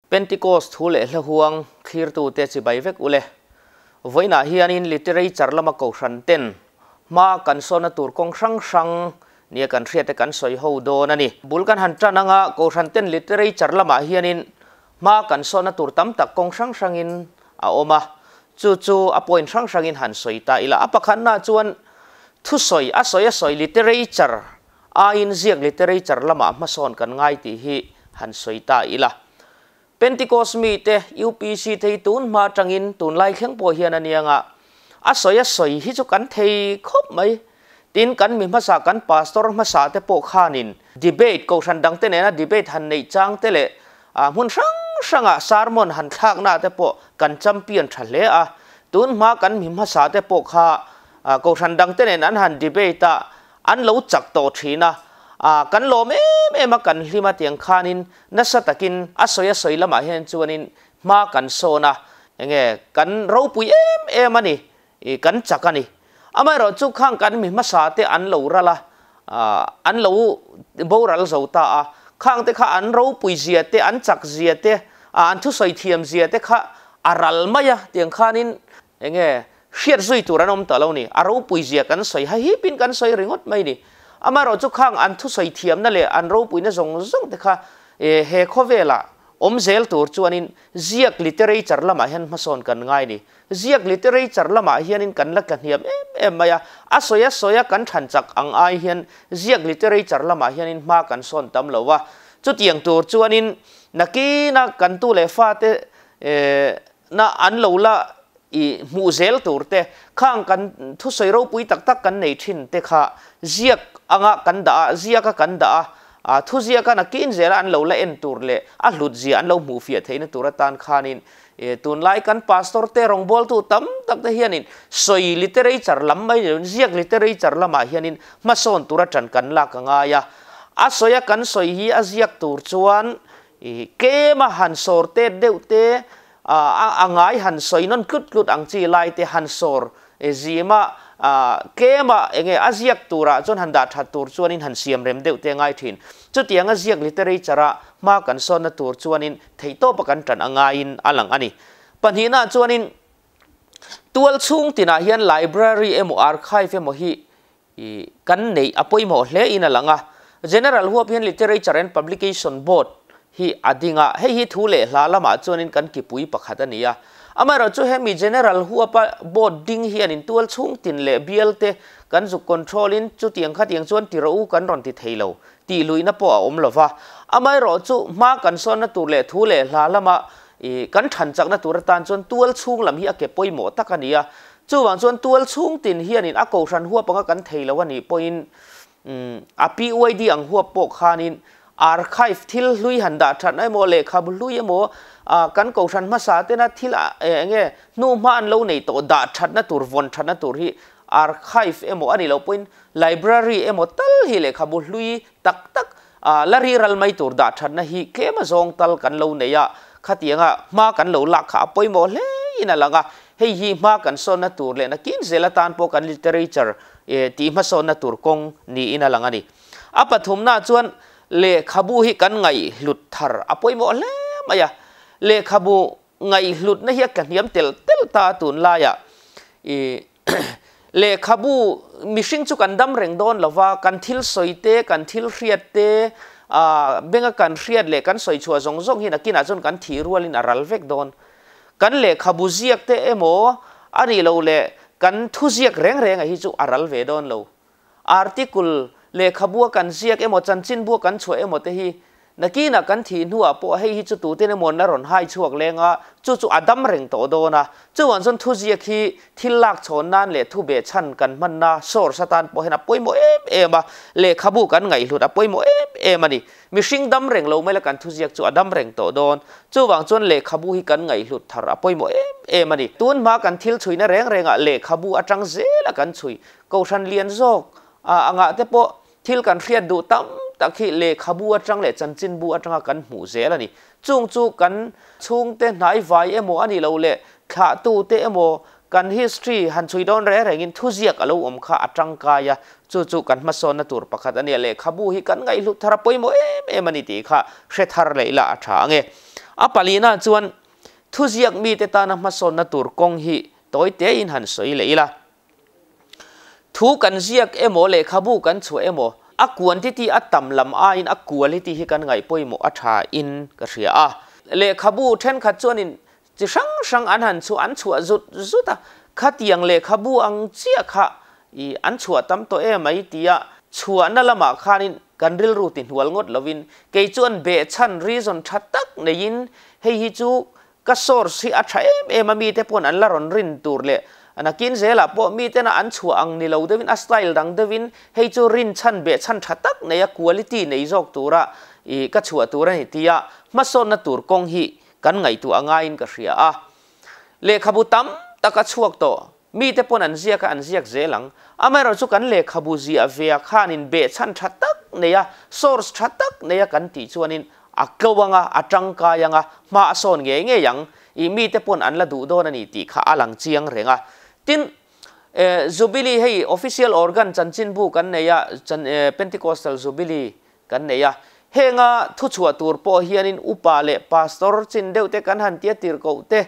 Pentecost thu leh hla huang thlirtute chibai vek ule. Vawiinah hianin literature lama kohhran ten hma kan sawna tur kawng hrang hrang nia kan hriate kan sawi ho dawn a ni. Bul kan han tan anga kohhran ten literature lamah hianin hma kan sawna tur tam tak kawng hrang hrangin a awm a, chu chu a point hrang hrangin han sawi ta ila. A pakhatnaah chuan thusawi a sawi a sawi literature aiin ziak literature lamah hmasawn kan ngai tih hi han sawi ta ila. Pentecost mite, UPC te hi tun hma atangin tunlai thleng pawh hian a niang a, a sawi a sawi hi chu kan thei khawp mai. Tin, kan mi hmasa, kan pastor hmasa te pawh khanin debate, kohhran dangte nena debate han neih chang te leh hmun hrang hranga sermon han thlakna te pawh kan champion tha hle a. Tun hma kan mi hmasa te pawh kha kohhran dangte nen an han debate a, An lo chak tawh thin a, a kan lawm em em a, kan hlim a tiang khanin nasa takin a sawi a sawi lamah hian chuanin hma kan sawn a, enge kan ropui em em a ni, i kan chak a ni. Amaherawh chu khang kan mi hmasa te an lo ral a, an lo boral zo ta a, khang te kha an ropui zia te, an chak zia te, an thusawi thiam zia te kha a ral mai a tiang khanin Enge hriat zui tur an awm ta lo ni, a ropui zia kan sawi hahipin kan sawi ringawt mai ni. Amaherawh chu khang an thusawi thiamna leh an ropuina zawng zawng te kha he khawvelah awm zel tur chuanin ziak literature lamah hian hmasawn kan ngai ni. Ziak literature lamah hianin kan la tlahniam em em mai a, a sawi a sawi a kan than chak ang ai hian ziak literature lamah hianin hma kan sawn tam lo a. Chutiang tur chuanin nakina kan tu leh fate Na an lo la i hmuh zel tur te, khang kan thusawi ropui tak tak kan nei thin te kha ziak anga kan dah a, ziaka kan dah a, a thuziaka nakin zela an lo la en tur leh a hlut zia an lo hmuh fiah theihna tur atan khanin tunlai kan pastor te rawngbawltu tam tak te hianin sawi literature lam mai ni lovin ziak literature lamah hianin hmasawn tura tan kan lak a ngai a, a sawia kan sawi hi a ziak tur chuan I tlema han sawr tet deuh te, a ngai han sawi nawn tlut tlut ang chi lai te han sawr zima tlema enge a ziak turah chuan han dah that tur chuanin han siam rem deuh te a ngai thin. Chutianga ziak literature-a hma kan sawnna tur chuanin theihtawpa kan tan a ngaiin a lang a ni. Pahnihnaah chuanin tual chhung tinah hian library emaw archive emaw hi I kan neih a pawimawh hle in a lang a. General huap hian Literature and Publication Board hi a ding a, hei hi thu leh hla lamah chuanin kan kipui pakhat a ni a. Amaherawhchu hemi General huapa Board ding hianin tual chhung tin leh bial te kan zuk control in chutiang khatiang chuan ti rawh u kan rawn ti thei lo tih luihna pawh a awm lo va. Amaherawhchu hma kan sawnna tur leh thu leh hla lama i kan than chakna tur atan chuan tual chhung lam hi a ke pawimawh tak a ni a. Chuvang chuan tual chhung tin hianin a kohhran huap anga kan thei lo a nih pawhin a PYD ang huap pawh khanin archive thil hlui han dah that emaw lehkhabu hlui emaw kan kohhran hmasa tena thil eng nge hnuhma an lo nei tawh dah thatna tur vawn thatna tur hi archive emaw a nih loh pawhin library emaw tal hi lehkhabu hlui tak tak la riral mai tur dah thatna hi tlem a zawng tal kan lo nei a, khatianga hma kan lo lak kha a pawimawh hle in a lang a, hei hi hma kan sawnna tur leh nakin zel atan pawh kan literature tih hmasawnna tur kawng niin a lang a ni. A pathumna chuan lehkhabu hi kan ngaihhlut thar a pawimawh hle mai a, lehkhabu ngaihhlutna hi a tlahniam tel tel ta a tunlaiah i Lehkhabu mihring chu kan dam reng dawn lo va, kan thil sawi te, kan thil hriat te, benga kan hriat leh kan sawi chhuah zawng zawng hi nakinah chuan kan thih rualin a ral vek dawn. Kan lehkhabu ziak te emaw a nih loh leh kan thuziak reng renga hi chu a ral ve dawn lo. Article, lehkhabua kan ziak emaw, chanchinbua kan chhuah emaw te hi nakinah kan thih hnuah pawh hei hi chu tuten emaw na rawn hai chhuak leng a, chu chu a dam reng tawh dawn a. Chuvang chuan thuziak hi thil lak chhawn nan leh thu beh chhan kan hmanna source atan pawh hian a pawimawh em em a, lehkhabu kan ngaihhlut a pawimawh em em a ni. Mihring dam reng lo mai la kan thuziak chu a dam reng tawh dawn. Chuvang chuan lehkhabu hi kan ngaihhlut thar a pawimawh em em a ni. Tun hma kan thil chhuina reng rengah lehkhabu atang zela kan chhui Kohhran lian zawk a angah te pawh thil kan hriat duh tam tak hi lehkhabu atang leh chanchinbu atanga kan hmuh zel a ni. Chung chu kan chhungte hnai vai emaw a nih loh leh thlahtute emaw kan history han chhui dawn reng rengin thuziak a lo awm kha a tangkai a, chu chu kan hmasawnna tur pakhat a nia. Lehkhabu hi kan ngaihhlut thar a pawimawh em em a ni tih kha hre thar leh ila a tha ang e. A palina chuan thuziak mite tana hmasawnna tur kawng hi tawi tein han sawi leh ila. Thu kan ziak emaw lehkhabu kan chhuah emaw a quantity a tam lam aiin a quality hi kan ngaih pawimawh a tha in ka hria a. Lehkhabu thenkhat chuanin chi hrang hrang an han chhuah an chhuah zut zut a, khatiang lehkhabu ang chiah kha i an chhuah tam tawh em mai tia chhuahna lamah khanin kan rilru ti hnual ngawt lovin kei chuan behchhan reason tha tak neiin hei hi chu ka source hi a tha em em a mite pawn an la rawn rin tur leh nakin zelah pawh mitena an chhuah ang ni lo deuhin a style dang deuhin hei chu rin chhan behchhan tha tak nei a quality nei zawk tura i ka chhuah tur a ni tia hmasawnna tur kawng hi kan ngaihtuah angaiin ka hria a. Lehkhabu tam tak a chhuak tawh mite pawn an ziak a an ziak zel ang. Amaherawhchu kan lehkhabu ziah ve ah khanin behchhan tha tak nei a source tha tak nei a kan tih chuanin a tlo anga a tangkai anga hma a sawn ngei ngei ang i mite pawn an la duh dawn a ni tih kha a lang chiang reng a. Tin, Jubilee hei official organ chanchinbu kan nei a, Pentecostal Jubilee kan nei a. Henga thuchhuah tur pawh hianin upa leh pastor chin deuh te kan han tia tir koh te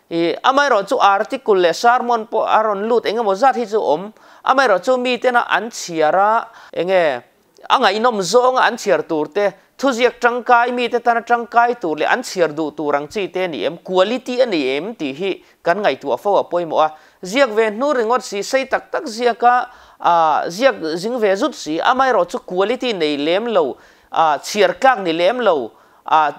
i amaherawhchu article leh sermon pawh a rawn lut eng emaw zat hi chu awm. Amaherawhchu mitena an chhiar a, enge a ngaihnawm zawnga an chhiar tur te, thuziak tangkai mite tana tangkai tur leh an chhiar duh tur ang chi te a ni em, quality a ni em tih hi kan ngaihtuah fo a pawimawh a. Ziak ve hnu ringawt si, sei tak tak ziak a, ziak zing ve zut si, amaherawhchu quality nei lem lo, chhiar tlak ni lem lo,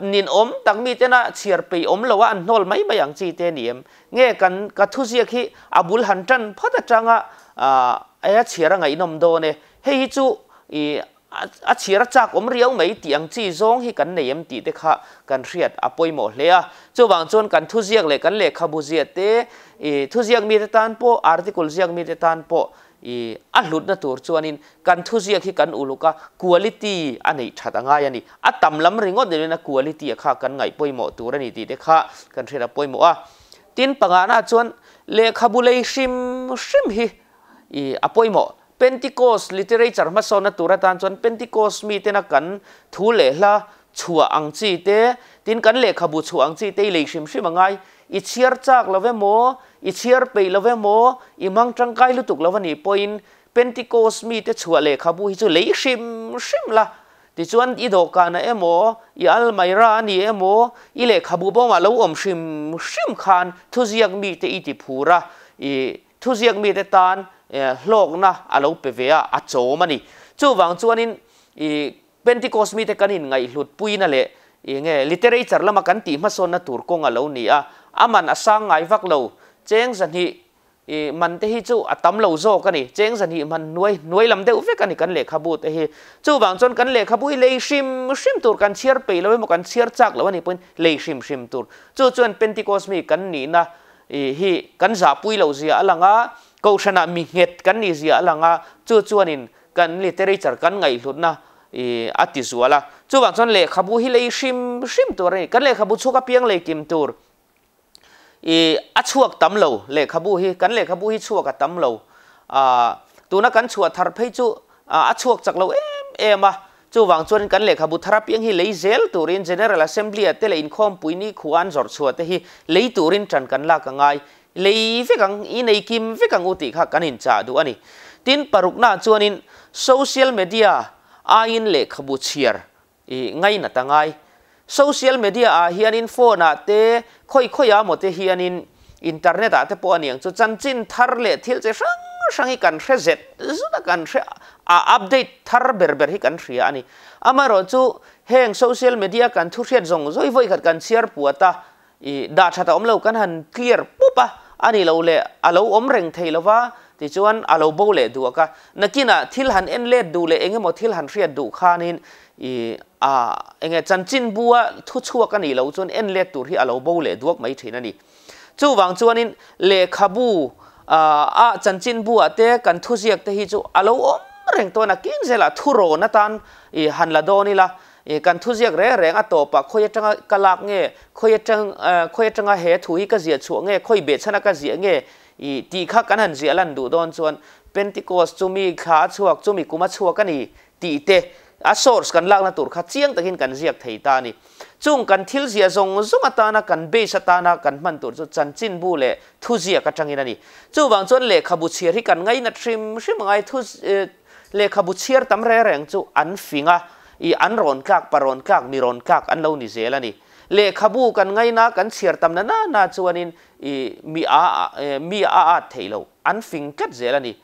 ninawm tak mitena chhiar peih awm lo a an hnawl mai mai ang chi te a ni em. Nge kan ka thuziak hi a bul han tan phawt atanga a chhiar a ngaihnawm dawn e. Hei hi chu i a chhiar a chak awm riau mai tih ang chi zawng hi kan nei em tih te kha kan hriat a pawimawh hle a. Chuvang chuan kan thuziak leh kan lehkhabu ziah te, i thuziak mite tan pawh, article ziak mite tan pawh i a hlutna tur chuanin kan thuziak hi kan uluk a, quality a neih that a ngai a ni. A tam lam ringawt niloin a quality a kha kan ngaih pawimawh tur a ni tih te kha kan hriat a pawimawh a. Tin, pangana chuan lehkhabu lei hrim hrim hi i a pawimawh. Pentecost literature hmasawnna tur atan chuan Pentecost mitena kan thu leh hla chhuah ang chi te, tin kan lehkhabu chhuah ang chi te i lei hrim hrim a ngai. I chhiar chak lo emaw, i chhiar peih lo emaw, i hmang tangkai lutuk lo a nih pawhin Pentecost mite chhuah lehkhabu hi chu lei hrim hrim la. Tichuan i dawhkanah emaw, i almaira a ni emaw, i lehkhabu bawngah lo awm hrim hrim khan thuziak mite i ti phur a, i Thuziak mite tan hlawkna a lo pe ve a, a chawm a ni. Chuvang chuanin i Pentecost mite kan inngaihhlut puina leh i nge literature lama kan tih hmasawnna tur kawng a lo ni a, a man a sang ngai vak lo. Cheng zahnih i man te hi chu a tam lo zawk a ni. Cheng zahnih man hnuai hnuai lam deuh vek a ni kan lehkhabu te hi. Chuvang chuan kan lehkhabu hi lei hrim hrim tur kan chhiar peih lo emaw kan chhiar chak lo a nih pawhin lei hrim hrim tur. Chu chuan Pentecost mi kan nihna I hi kan zahpui loh zia a lang a, kohhranah mi nghet kan nih zia a lang a, chu chuanin kan literature kan ngaihhlutna i a ti zual a. Chuvang chuan lehkhabu hi lei hrim hrim tur a ni. Kan lehkhabu chhuak apiang lei kim tur i a chhuak tam lo lehkhabu hi, kan lehkhabu hi chhuak a tam lo. A tuna kan chhuah thar phei chu a chhuak chak lo em em a, Chuvang chuanin kan lehkhabu thar apiang hi lei zel turin General Assembly-a te leh inkhawmpui ni khuaa an zawrh chhuah te hi lei turin ṭan kan lak a ngai. Lei vek ang, i nei kim vek ang u tih kha kan inchah duh a ni. Tin, paruknaah chuanin social media aiin lehkhabu chhiar i ngainat a ngai. Social media-ah hianin phone-ah te, khawi khawiah maw te hianin internet-ah te pawh a ni ang chu chanchin thar leh thil che hrang hrang hi kan hre zet zut a, kan hre a update thar ber ber hi kan hria a ni. Amaherawhchu heng social media kan thu hriat zawng zawi vawi khat kan chhiar puat a, i dah that a awm lo kan han clear pup a, a ni lo leh a lo awm reng thei lo va, tichuan a lo bo leh duak a. Nakinah thil han en let duh leh eng emaw thil han hriat duh khanin i a enge chanchin bua thu chhuak a nih loh chuan en let tur hi a lo bo leh duak mai thin a ni. Chuvang chuanin lehkhabu a chanchin buah te kan thuziak te hi chu a lo awm reng tawn a, kin zelah thurawn atan i han la dawn ila, i kan thuziak reng reng a tawpah khawi atanga ka lak nge, khawi atang khawi atanga he thu hi ka ziah chhuah nge, khawi behchhana ka ziah nge i tih kha kan han ziah lan duh dawn chuan Pentecost chumi thla a chhuak, chumi kum a chhuak a ni tih te a source kan lakna tur kha chiang takin kan ziak thei ta a ni. Chung kan thil ziah zawng zawng atana kan base atana kan hman tur chu chanchinbu leh thuziak atangin a ni. Chuvang chuan lehkhabu chhiar hi kan ngainat hrim hrim angai thu lehkhabu chhiar tam reng reng chu an fing a, i an rawn tlak, pa rawn tlak, mi rawn tlak an lo ni zel a ni. Lehkhabu kan ngaina kan chhiar tam na na na chuanin i mi a mi a at theih loh, an fing tlat zel a ni.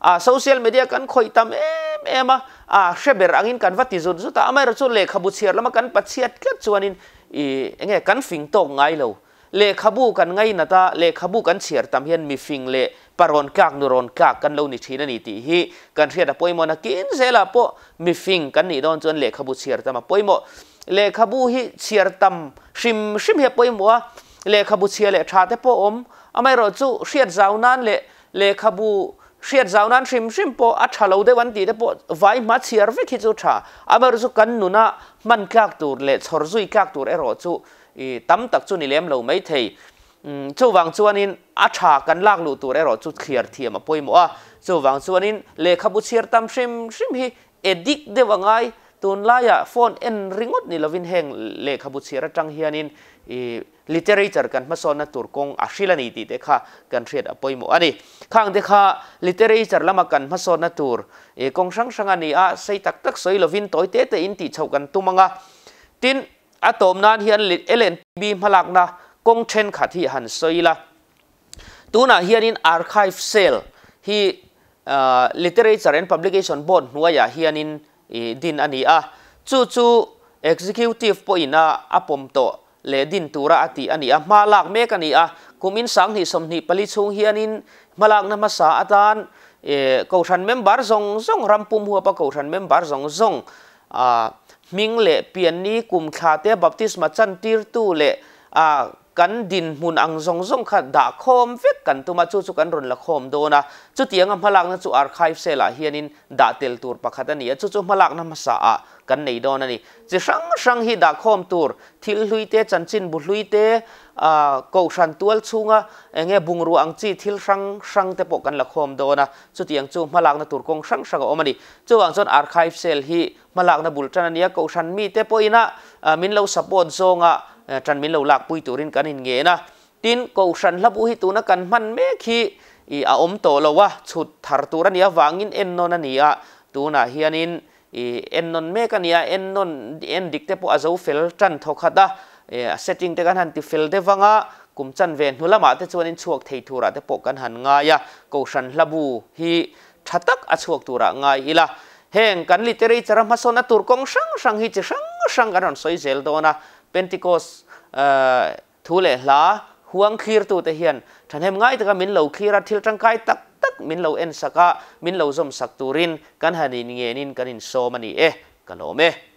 A social media kan khawih tam em em a, a hre ber angin kan va ti zut zut a, amaherawhchu chu lehkhabu chhiar lama kan pachiat tlat chuanin i enge kan fing tawk ngai lo. Lehkhabu kan ngainat a, lehkhabu kan chhiar tam hian mifing leh parawn tlak nurawn tlak kan lo ni thin a ni tih hi kan hriat a pawimawh. Nakin zelah pawh mifing kan nih dawn chuan lehkhabu chhiar tam a pawimawh. Lehkhabu hi chhiar tam hrim hrim hi a pawimawh a, lehkhabu chhia leh tha te pawh awm, amaherawhchu hriat zau nan leh Lehkhabu hriat zau nan hrim hrim pawh a tha lo deuh an tih te pawh vai hma chhiar vek hi chu tha. Amaherawhchu chu kan nuna hman tlak tur leh chhawr zui tlak tur erawh chu i tam tak chu ni lem lo mai thei. Chuvang chuanin a tha kan lak luh tur erawh chu thliar thiam a pawimawh a. Chuvang chuanin lehkhabu chhiar tam hrim hrim hi addict deuh a ngai. Tunlaiah phone en ringawt ni lovin heng lehkhabu chhiar atang hianin i Literature kan hmasawnna tur kawng a hril a ni tih te kha kan hriat a pawimawh a ni. Khang te kha literature lama kan hmasawnna tur kawng hrang hrang a ni a, sei tak tak sawi lovin tawi te te in tih chhoh kan tum ang a. Tin, a tawm nan hian LNTB hmalakna kawng thenkhat hi han sawi ila. Tunah hianin Archive Cell hi Literature and Publication Board hnuaiah hianin din a ni a, chu chu Executive pawhin a a pawm tawh leh din tura a tih a ni a, hma lak mek a ni a. Kum in 2024 chhung hianin hmalakna hmasa atan Kohhran member zawng zawng, ram pum huapa Kohhran member zawng zawng hming leh pianni kum thla te baptisma chantirtu leh Kan dinhmun ang zawng zawng kha dah khawm vek kan tum a, chu chu kan rawn la khawm dawn a. Chutianga hmalakna chu archive cell ah hianin dah tel tur pakhat a ni a, chu chu hmalakna hmasa ah kan nei dawn a ni. Chi hrang hrang hi dah khawm tur, thil hlui te, chanchin bu hlui te, kohhran tual chhunga eng nge bungrua ang chi thil hrang hrang te pawh kan la khawm dawn a, chutiang chu hmalakna tur kawng hrang hrang a awm a ni. Chuvang chuan archive cell hi Hmalakna bul tan a nia, Kohhran mite pawhin a min lo support zawnga tan min lo lakpui turin kan inngen a. Tin, Kohhran hlabu hi tuna kan hman mek hi a awm tawh lo a, chhut thar tur a nih avangin ennawn a ni a, tunah hianin ennawn mek a ni a, ennawn en dik te pawh a zo fel tan thaw khat a, a setting te kan han ti fel deuh vang a, kum chanve hnu lamah te chuanin chhuak thei turah te pawh kan han ngai a, Kohhran hlabu hi tha tak a chhuak turah ngai ila. Heng kan literature a hmasawnna tur kawng hrang hrang hi chi hrang hrang kan rawn sawi zel dawn a, Pentecost thu leh hla huang thlirtute hian thahnem ngai taka min lo thlir a, thil tangkai tak tak min lo en sak a, min lo zawm sak turin kan han inngenin kan insawm a ni e, ka lawm e.